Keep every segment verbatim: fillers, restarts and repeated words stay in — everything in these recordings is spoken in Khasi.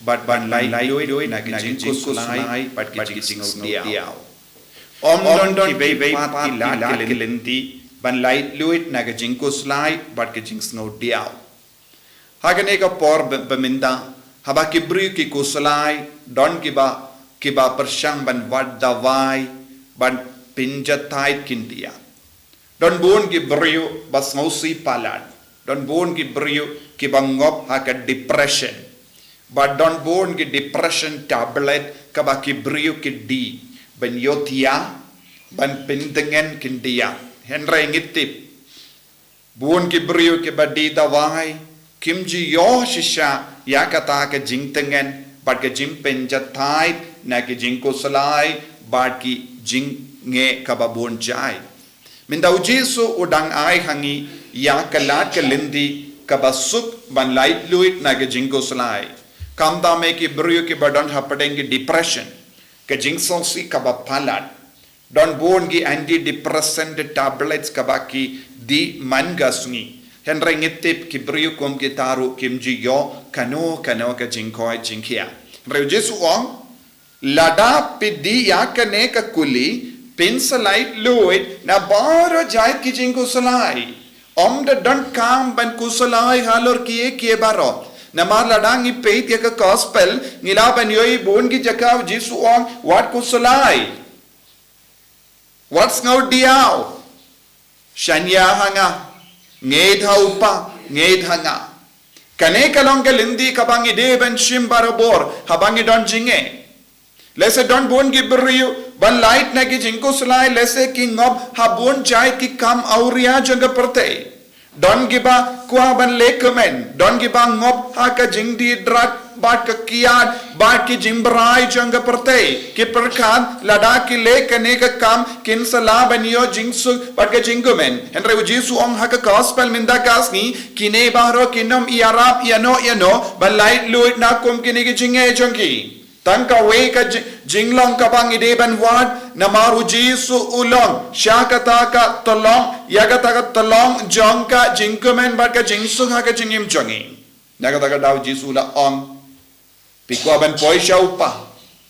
bad ban laitluid na ka jingkhuslai bad ka jingsngewdiaw. Ym don kiwei pat ki lad ki lynti ban laitluid na ka jingkhuslai bad ka jingsngewdiaw. Ha kane ka por ba, ba mynta, haba ki briew ki khuslai, don kiba, kiba pyrshang ban wad dawai ban pynjahthait khyndiat. Don bun ki briew ba sngewsih palat. Don bun ki briew kiba ngop ha ka depression. Bad don bun ki depression tablet kaba ki briew ki die ban ïohthiah, ban pyntngen khyndiat. Hynrei ngi tip, bun ki briew kiba die dawai kim ju ïoh shisha ïa kata ka jingtngen bad ka jingpynjahthait na ki jingkhuslai bad ki jingeh kaba bun jait. Mynta U Jisu u dang ai ha ngi ïa ka lad ka lynti kaba suk ban laitluid na ka jingkhuslai. Khamtam eh ki briew kiba don hapdeng ki depression, ka jingsngewsih kaba palat. Don bun ki antidepressant tablets kaba ki die man ka sngi. Hynrei ngi tip ki briew kum kita ruh kim ju ïoh kano kano ka jingkoit jingkhiah. Hynrei U Jisu u ong, lada phi die ïa kane ka kuli, phin sa laitluid na baroh jait ki jingkhuslai. Ym da donkam ban khuslai halor kiei kiei baroh. Namar lada ngi peit ïa ka gospel, ngi lah ban ïohi bun ki jaka U Jisu u ong, wat khuslai. Wat sngewdiaw. Shaniah ha nga. Ngeit ha U Kpa, ngeit ha nga. Kane ka long ka lynti kaba ngi dei ban shim barabor haba ngi don jingeh. Lehse don bun ki briew ban lait na ki jingkhuslai, lehse ki ngop ha bun jait ki kam awria jong ka pyrthei. Don kiba kwah ban leh kmen, don kiba ngop ha ka jingdie drug bad ka kiad bad ki jingbrai jong ka pyrthei. Ki pyrkhat lada ki leh kane ka kam kin sa lah ban ïoh jingsuk bad ka jingkmen. Hynrei U Jisu u ong ha ka gospel mynta ka sngi, kine baroh kin ym ïarap ïano ïano ban laitluid na kum kine ki jingeh jong ki. Tang kawei ka ji-, jinglong kaba ngi dei ban wad, namar U Jisu u long sha kata ka tyllong, ïa kata ka tyllong jong ka jingkmen bad ka jingsuk ha ka jingim jong ngi. Na kata ka daw U Jisu u la ong, phi kwah ban poi sha U Kpa,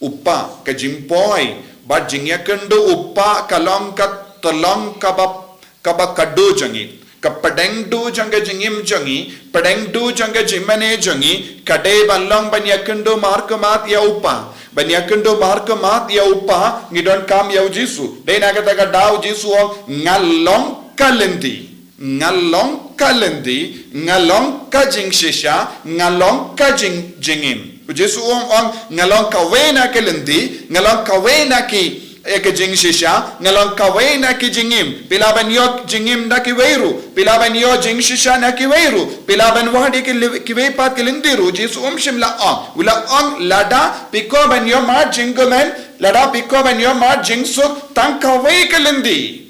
U Kpa, ka jingpoi bad jingïakynduh U Kpa ka long ka tyllong kaba, kaba khadduh jong ngi. Ka pdeng duh jong ka jingim jong ngi, pdeng duh jong ka jingmane jong ngi, ka dei ban long ban ïakynduh markhmat ïa U Kpa. Ban ïakynduh markhmat ïa U Kpa, ngi donkam ïa U Jisu. Dei na kata ka daw U Jisu u ong, nga long ka lynti. Nga long ka lynti, nga long ka jingshisha, nga long ka jing-, jingim. U Jisu u ong, ong, nga long kawei na ka lynti, nga long kawei na ki, eh, ka jingshisha, nga long kawei na ki jingim. Phi lah ban ïoh jingim da kiwei ruh, phi lah ban ïoh jingshisha na kiwei ruh, phi lah ban wad ïa ki li-, kiwei pat ki lynti ruh. U Jisu um shym la ong. U la ong lada phi kwah ban ïoh mad jingkmen, lada phi kwah ban ïoh mad jingsuk, tang kawei ka lynti.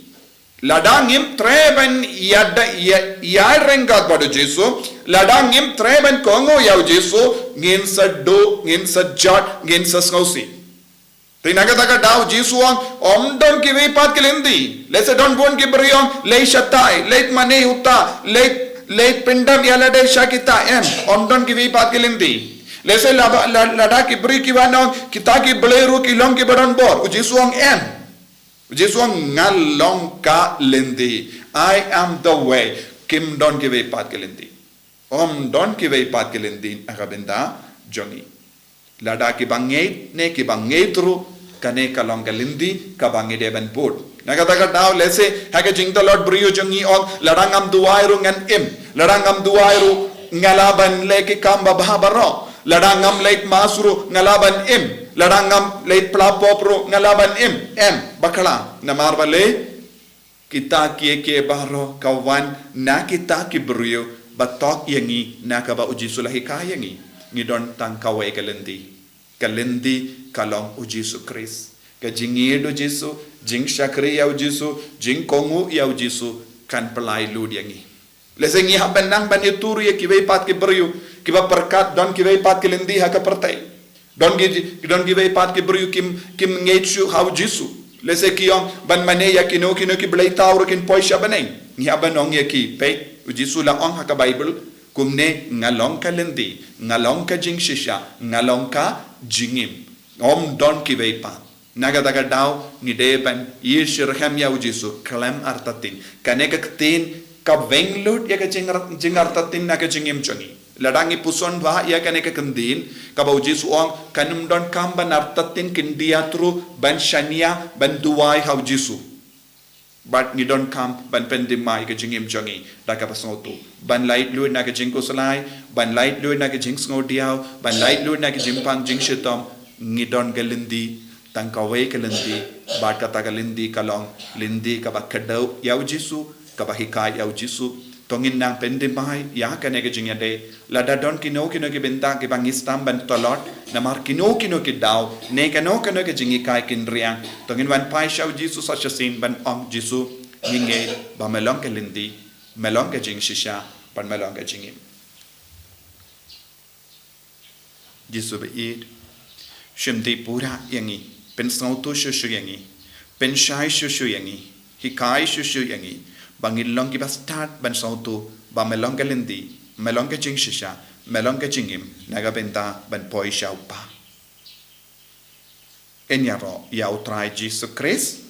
Lada ngim treh ban ïada, ïa, ïaryngkat bad U Jisu, lada ngim treh ban kohnguh ïa U Jisu, ngin sa duh, ngin sa jot, ngin sa sngewsih. Te na kata ka daw U Jisu u ong, ym don kiwei pat ki lynti. Lehse don bun ki briew u ong, leit shatai, leit mane uta, leit, leit pyndam ïalade sha kita, em, ym don kiwei pat ki lynti. Lehse laba, la-, lada ki briew ki wan ong, kita ki blei ruh ki long kiba don bor. U Jisu u ong, em. U Jisu u ong, nga long ka lynti. I am the way. Kim don kiwei pat ki lynti. Ym don kiwei pat ki lynti ha ka bynta jong ngi. Lada kiba ngeit ne kiba ngeit ruh, kane ka long ka lynti kaba ngi dei ban bud. Na kata ka daw lehse ha ka jingtlot briew jong ngi ong, lada ngam duwai ruh ngan im. Lada ngam duwai ruh nga lah ban leh ki kam babha baroh. Lada ngam leit mass ruh nga lah ban im. Lada ngam leit pla pop ruh nga lah ban im. Em, bakla. Namar balei? Kita kiei kiei baroh ka wan na kita ki briew ba thok ïa ngi na kaba U Jisu la hikai ïa ngi. Ngi don tang kawei ka lynti. Ka lynti ka long U Jisu Khrist. Ka jingïeit U Jisu, jingshakri ïa U Jisu, jingkohnguh ïa U Jisu, kan pynlait lut ïa ngi. Lehse ngi hap ban nang ban ïatur ïa kiwei pat ki briew, kiba pyrkhat don kiwei pat ki lynti ha ka pyrthei. Don ki, don kiwei pat ki briew kim, kim ngeit shuh ha U Jisu. Lehse ki ong ban mane ïa kino kino ki blei thaw ruh kin poi sha bneng. Ngi hap ban ong ïa ki, peit, U Jisu la ong ha ka Baibl, Kumne nga long ka lynti, nga long ka jingshisha, nga long ka jingim. Ym don kiwei pat. Na kata ka daw ngi dei ban ïasyrhem ïa u Jisu khlem artatien. Kane ka ktien ka weng lut ïa ka jingar-, jingartatien na ka jingim jong ngi. Lada ngi puson bha ïa kane ka ktien, kaba u Jisu ong, kan ym donkam ban artatien khyndiat ruh, ban shaniah, ban duwai ha u Jisu. Bad ngi donkam ban pyndem ïa ka jingim jong ngi da kaba sngewthuh. Ban lait lut na ka jingkhuslai, ban lait lut na ka jingsngewdiaw, ban lait lut na ka jingpang jingshitom, ngi don ka lynti, tang kawei ka lynti, bad kata ka lynti ka long lynti kaba kdew ïa u Jisu, kaba hikai ïa u Jisu. To ngin nang pyndem ïa kane ka jingïadei. Lada don kino kino ki bynta kiba ngi sdang ban tlot, namar kino kino ki daw, ne kano kano ka jinghikai kin riang, to ngin wan phai sha u Jisu sa shisien ban ong, Jisu, ngi ngeit ba me long ka lynti, me long ka jingshisha, bad me long ka jingim. Jisu ba ïeit, shim dei pura ïa ngi, pynsngewthuh shuh shuh ïa ngi, pynshai shuh shuh ïa ngi, hikai shuh shuh ïa ngi, ba ngin long kiba stad ban sngewthuh ba me long ka lynti, me long ka jingshisha, me long ka jingim, na ka bynta ban poi sha u Kpa. Ngin ïaroh ïa u Trai Jisu Khrist.